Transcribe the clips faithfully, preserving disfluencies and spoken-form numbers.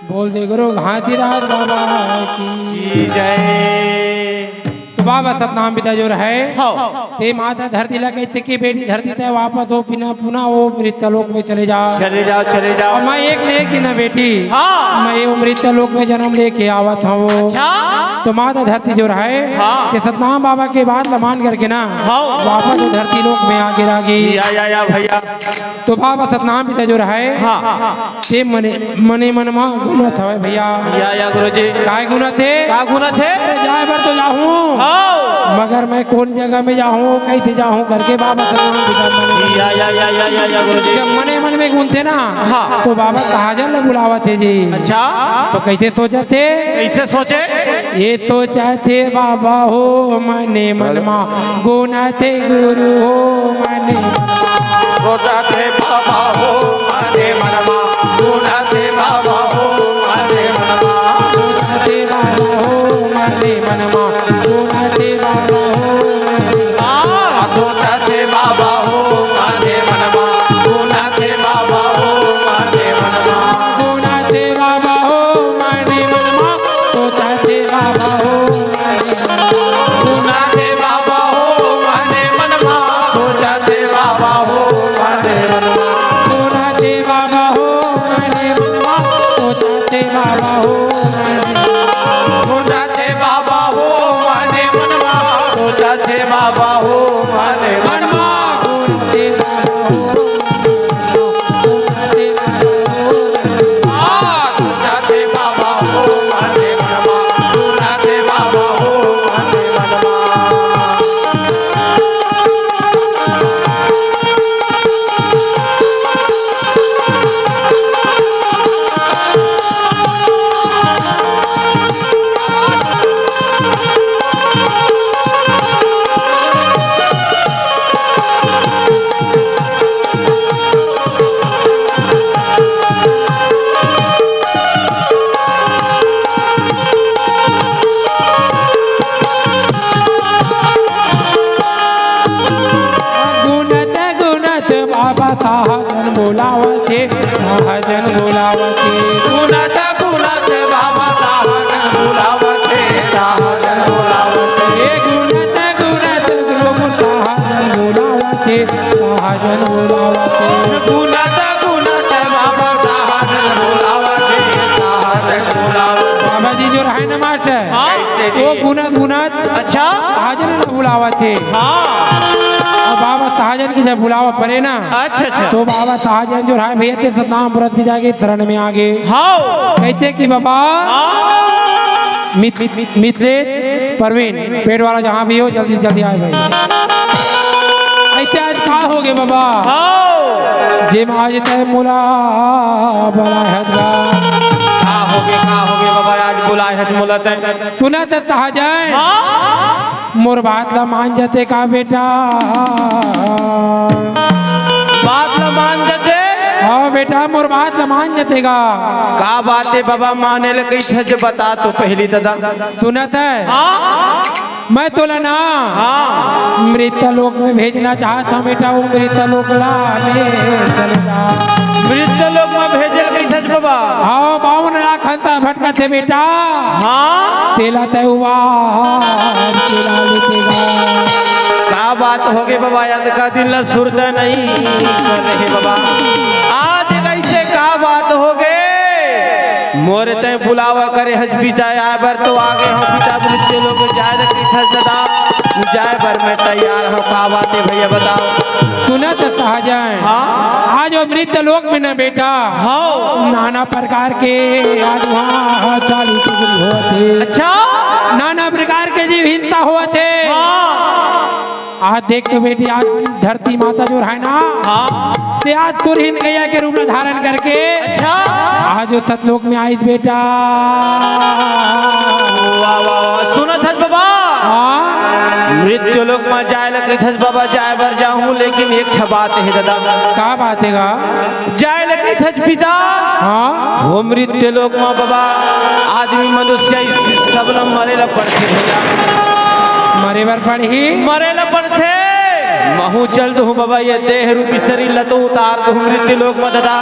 बोल दे गुरु घासीदास बाबा की। की जय। तो बाबा सतनाम पिता जो रहे, हाँ। ते माता धरती ला कहिथे कि बेटी धरती ते वापस हो, बिना पुनः वो मृत्यु लोक में चले जाओ। चले जाओ, चले जाओ। और मैं एक ने एक दिन बेटी, हाँ। मैं वो मृत्यु लोक में जन्म लेके आवत हूँ। अच्छा। तो माता धरती जो रहे, हाँ। कि सतनाम बाबा के बात ला मान करके ना, हाँ। वापस वो धरती लोक में आगे रागी। या, या, या भैया। तो बाबा सतनाम पिता जो रहे, हाँ। ते मने, मने मन मा गुनत हवय भैया। या, या गुरुजी। काय गुनत हे? का गुनत हे? अरे जाए बर तो जाहूँ। हाँ। मगर मैं कोन जगह में जाहूँ, कइसे जाहूँ करके बाबा सतनाम पिता मने। या, या, या, या, या, या गुरुजी। जब मने मन में गुनथे ना, हाँ। तो बाबा सहाजन ला बुलावत हे जी। अच्छा। तो कइसे सोचत हे? कइसे सोचे? ये सोचत हे बाबा हो मने मन मा, गुनत हे गुरु हो मने मन मा। सोचत हे बाबा हो मने मन मा, गुनत हे बाबा हो मने मन मा। गुनत हे बाबा हो मने मन मा, गुनत हे बाबा हो मने मन मा। आ, सोचत हे बाबा हो मने मन मा, गुनत हे बाबा हो मने मन मा। गुनत हे बाबा हो मने मन मा, सोचत हे बाबा हो मने मन मा। गुनत हे बाबा हो मने मन मा, सोचत हे बाबा हो मने मन मा। गुनत हे बाबा हो मने मन मा, सोचत हे बाबा हो मने मन मा। गुनत हे बाबा हो मने मन मा, सोचत हे बाबा हो मने मन मा। गुनत हे बाबा हो मने मन मा, गुनत हे बाबा हो मने मन मा। आ, सोचत हे बाबा हो मने मन मा, गुनत हे बाबा हो मने मन मा। गुनत गुनत बाबा सहाजन बुलावत हे, सहाजन बुलावत हे। गुनत गुनत बाबा सहाजन बुलावत हे, सहाजन बुलावत हे। गुनत गुनत लोग सहाजन बुलावत हे, सहाजन बुलावत हे। गुनत गुनत बाबा सहाजन बुलावत हे, सहाजन बुलावत हे। बाबा जी जो रहे ना मास्टर, हाँ। वो गुनत गुनत अच्छा। सहाजन ला बुलावत हे। हाँ। अउ बाबा सहाजन के जब बुलावा परे ना, अच्छा, अच्छा। तो बाबा सहाजन जो रहे भैया ते सतनाम पुरत पिता के शरण में आगे। हाँ। कहिथे कि बाबा, हाँ। मित-, मित-, मितले, परवीन, पेट वाला जहाँ भी हो, जल्दी, जल्दी आए भाई। अइसे आज का होगे बाबा? हाँ। जेमा आज तैं मोला बलाए हस गा। का होगे, का होगे बाबा, आज बुलाए हस मोला तैं? सुनत सहाजन। हाँ? मोर बात ला मान जते का बेटा? बात ला मान जते? हाँ बेटा, मोर बात ला मान जते गा। का बात हे बाबा, माने ले कइसे जे बता तो पहिली ददा। सुनत हे? हाँ? मैं तोला ना हाँ। मृत लोक में भेजना चाहत हूँ बेटा, वो मृत लोक ला ले चले जा। मृत लोक में भेजे ल कहिथस बाबा? हाँ, बावन लाख हंता भटकत हे बेटा। हाँ। तेला तैं उबार के ला लेते गा। का बात होगे बाबा, अतका दिन ला सुरता नहीं कर रहे बाबा, आज कइसे का बात होगे? मोर तैं बुलावा करे हस पिता, आए बर तो आगे हंव पिता, मृत लोक जाए ल कहिथस ददा, जाए बर मैं तैयार हंव। का बात हे भैया बताओ। सुनत सहाजन। हाँ। आज वो मृत लोक में ना बेटा, हाँ। नाना प्रकार के आज वहाँ चाली चुगली होत हे। अच्छा। नाना प्रकार के जीव हिंसा होत हे। हाँ। आज देख तो बेटी, आज धरती माता जो रहे ना, हाँ। ते आज सुरहीन गैया के रूप में धारण करके अच्छा। आज वो सतलोक में आइस बेटा। वाह, वाह, वाह। सुनत हस बाबा? हाँ। मृत मृत्यु लोक म जाय ल कहिथस बाबा, जाय बर जाहूं, लेकिन एक ठा बात हे दादा। का बात हे गा? जाय ल कहिथस पिता। हाँ। हो मृत्यु लोक म बाबा, आदमी मनुष्य सब ल मरे ल पड़थे भैया। मरे बर पड़ही? मरे ल पड़थे। महूं चल दूहूं बाबा, ये देह रूपी शरीर ल तो उतार दूहूं मृत्यु लोक म दादा,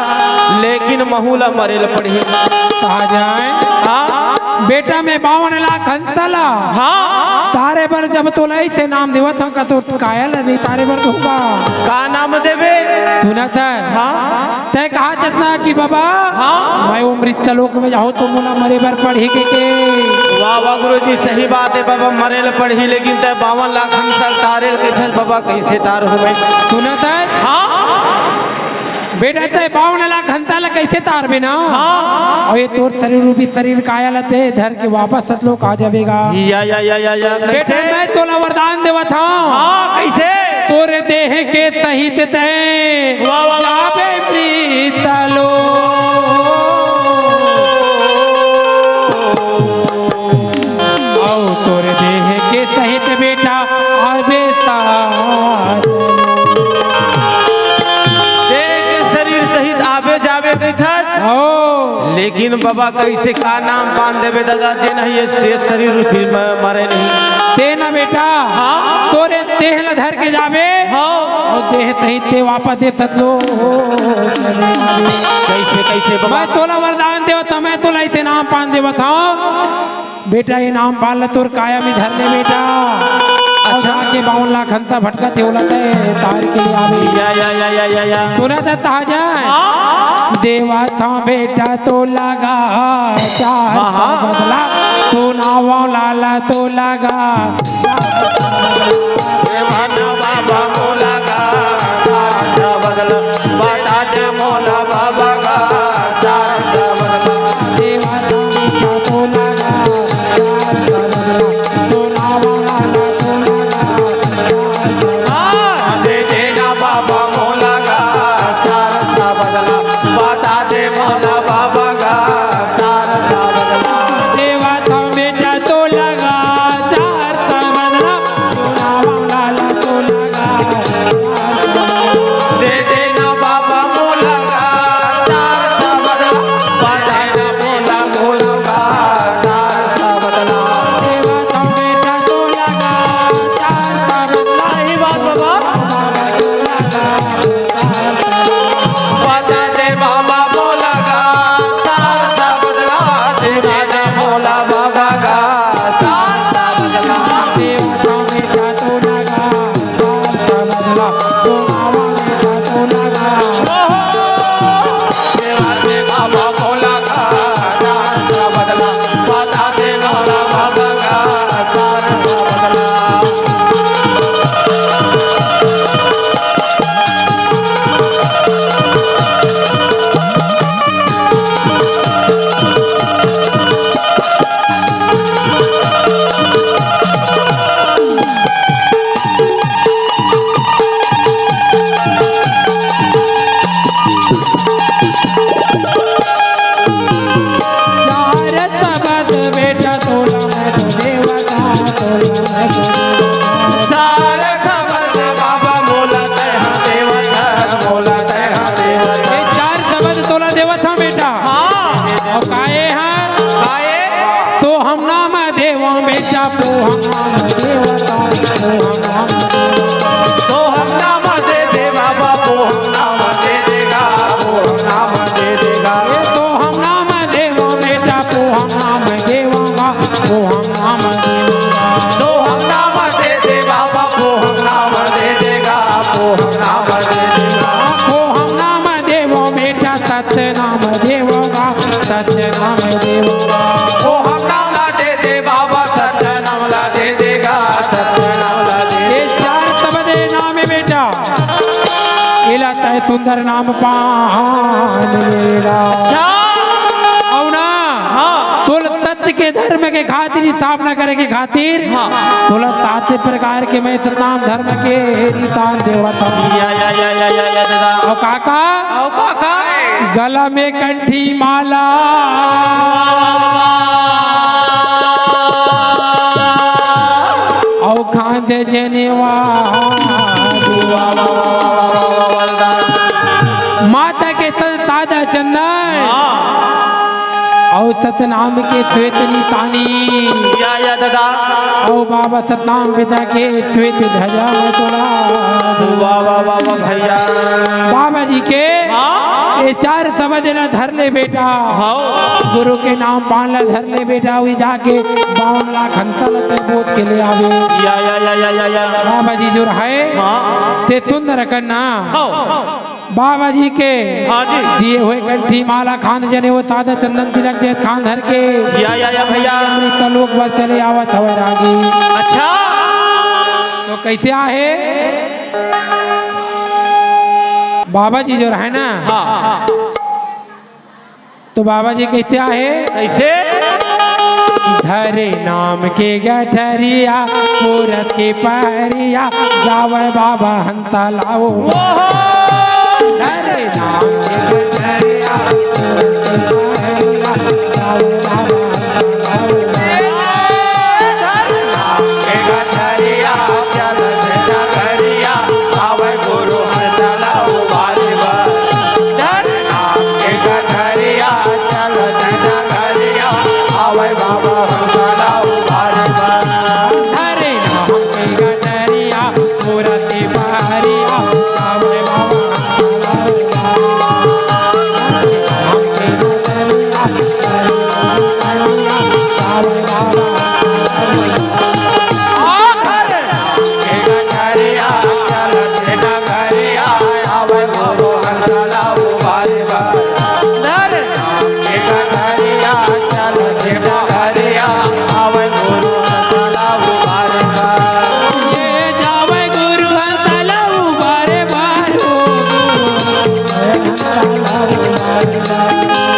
लेकिन महूं ल मरे ल पड़ही। कहा जाए? हाँ। बेटा, मैं बावन लाख हंसा ला। हाँ। तारे बर जब तोला अइसे नाम देवत हंव, का तोर काया ल नइ तारे बर दूंगा। का नाम देबे? सुनत हस? हाँ। तैं कहत हस ना कि बाबा, हाँ। मैं वो मृत्यु लोक में जाहूं तो मोला मरे बर पड़ही कहिके। वाह, वाह गुरुजी, सही बात हे बाबा, मरे ल पड़ही, लेकिन तैं बावन लाख हंसा ल तारे ल कहिथस बाबा, कइसे तारहूं मैं? सुनत हस? हाँ। बेटा, तैं बावन लाख हंसा ल कइसे तारबे ना? हाँ। अउ ये तोर शरीर रूपी शरीर काया ल तैं धर के वापस सतलोक आ जाबे गा। या, या, या, या, या, बेटा, कइसे? मैं तोला वरदान देवत हंव। हाँ, कइसे? तोर देह के सहित तैं वाह, वाह, वाह। जाबे मृत्यु लोक। अउ तोर देह के सहित बेटा आबे साथ। देह के शरीर सहित आबे जाबे कहिथस। हो। लेकिन बाबा कइसे का नाम बांध देबे दादा, जे नहीं ये से शरीर फिर म-, मरे नहीं। तैं ना बेटा, हाँ। तोरे देह ल धर के जाबे। हाँ। अउ देह सहित तैं वापस ये सतलोक। कइसे, कइसे बाबा? मैं तोला वरदान देवत हंव, मैं तोला अइसे नाम बांध देवत हंव। बेटा, ये नाम बांध ल, तोर काया में धर ले बेटा। अउ अच्छा। जाके बावन लाख हंसा भटकत हे, ओला तैं तार के ले आबे। या, या, या। सुनत हस? हाँ। देवत हंव बेटा तोला गा, चार हाँ, हाँ। बदला, सुनावंव लाला तोला गा। देवत हंव बेटा तोला गा, चार बदला, बता दे मोला बाबा गा, चार बदला। देवत हंव बेटा तोला गा, चार बदला, सुनावंव लाला तोला गा। हाँ, दे देना बाबा मोला गा, चार बदला, बता दे मोला बाबा गा, चार बदला। देवत हंव बेटा तोला गा, चार बदला, सुनावंव लाला तोला गा। दे देना बाबा मोला गा, चार बदला, बता दे मोला मोला गा, चार बदला। देवत हंव बेटा तोला गा, चार बदला। सही बात बाबा। बता दे बाबा मोला गा, चार बदला, सिखा दे मोला बाबा गा, चार बदला। देवत हंव बेटा तोला गा, चार बदला, सुनावंव बेटा तोला गा। ओहो, सिखा दे बाबा मोला गा, चार बदला, बता दे मोला बाबा गा, चार बदला। चार शब्द बेटा तोला मैं तो देवता, तोला मैं तो देवता। चार शब्द बाबा मोला तैं हा देवता, मोला तैं हा देवता। ये चार शब्द तोला देवत हंव बेटा। हाँ। अउ काये हर? काये? सोहम नाम देवं बेटा, पोहम नाम देवता, पोहम नाम देवता। सोहम नाम दे दे बाबा, पोहम नाम दे देगा, पोहम नाम दे देगा। ए सोहम नाम देवं बेटा, पोहम नाम देवंगा, पोहम नाम देवंगा। सोहम नाम दे दे बाबा, पोहम नाम दे देगा, पोहम नाम दे देगा। पोहम नाम देवं बेटा, सत्य नाम देवंगा, सत्य नाम देवंगा। पोहम नाम ला दे दे बाबा, सत्य नाम ला दे देगा, सत्य नाम ला दे ये देगा। चार शब्द ए नाम हे बेटा, एला तैं सुंदर नाम पान लेला। अच्छा। अउ ना, हाँ। तोला सत्य के धर्म के खातिर स्थापना करे के खातिर, हाँ। तोला सात प्रकार के मैं सतनाम धर्म के निशान देवत हंव। या, या, या, दादा। अउ काका? अउ काका? गला में कंठी माला। वाह, वाह, वाह। अउ खान जनेवा। माता के संग सादा चंदन। हाँ। अउ सतनाम के श्वेत निशानी। या, या दादा। अउ बाबा सतनाम पिता के श्वेत ध्वजा में तोड़ा। वाह, वाह, वाह, वाह भैया। बाबा जी के हाँ। ये चार समझ ला धर ले बेटा। हाँ। गुरु के नाम पान ला धर ले बेटा, वही जाके बावन लाख हंसा ला तय बोध के ले आवे। या, या, या, या, या, या। बाबा जी जो रहे, हाँ। ते सुंदर कन्ना। हाँ। बाबा जी के हाँ जी। दिए हुए कंठी माला खान जनेऊ सादा चंदन तिलक जैत खान धर के या, या, या भैया। अमृत लोक बर चले आवत हवे रागी। अच्छा। तो कैसे आहे? बाबा जी जो रहे ना, हाँ। तो बाबा जी कैसे आहे? कैसे? धरे नाम के गठरिया, पूरत के पहरिया, जावे बाबा हंसा लाओ। ओहो! धरे नाम के गठरिया, पूरत के पहरिया, जावे बाबा हंसा लाओ। धरे नाम के गठरिया, चल से डगरिया, आवे गुरु हंसा लाओ बारी बार। धरे नाम के गठरिया, चल से डगरिया, आवे बाबा हंसा लाओ बारी बार। धरे नाम के गठरिया, पूरत के पहरिया, आवे बाबा हंसा लाओ बारी बार। धरे नाम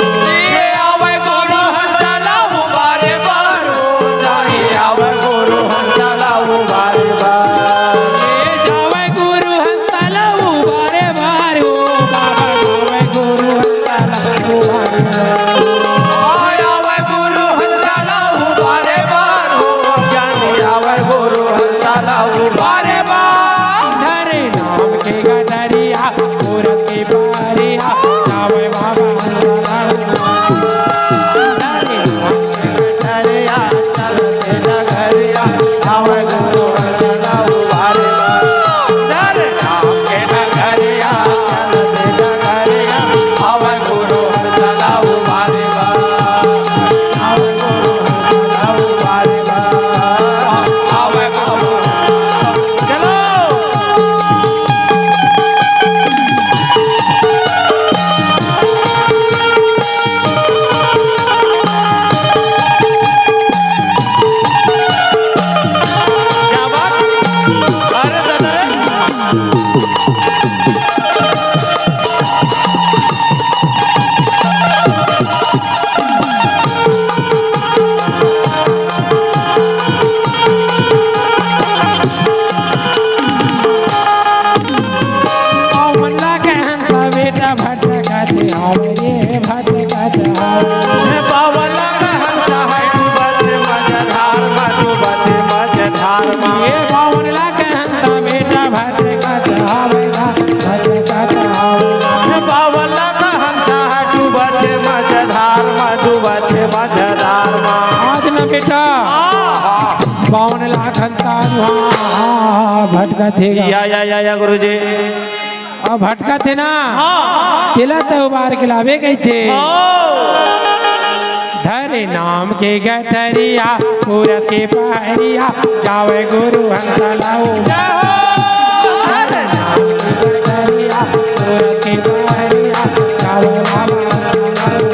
के गठरिया, आवे बाबा हंसा लाओ बारी बार। आज न बेटा, बावन लाख हंसा भटकत हे गा। या, या, या, या, गुरुजी। अउ भटकत हे ना, हाँ। तेला त उबार के लाबे कहिथे। हाँ। धरे नाम के गठरिया, पूरत के पहरिया, जावे गुरु हंसा लाओ। जय हो। धरे नाम के गठरिया, पूरत के पहरिया, जावे बाबा हंसा लाओ।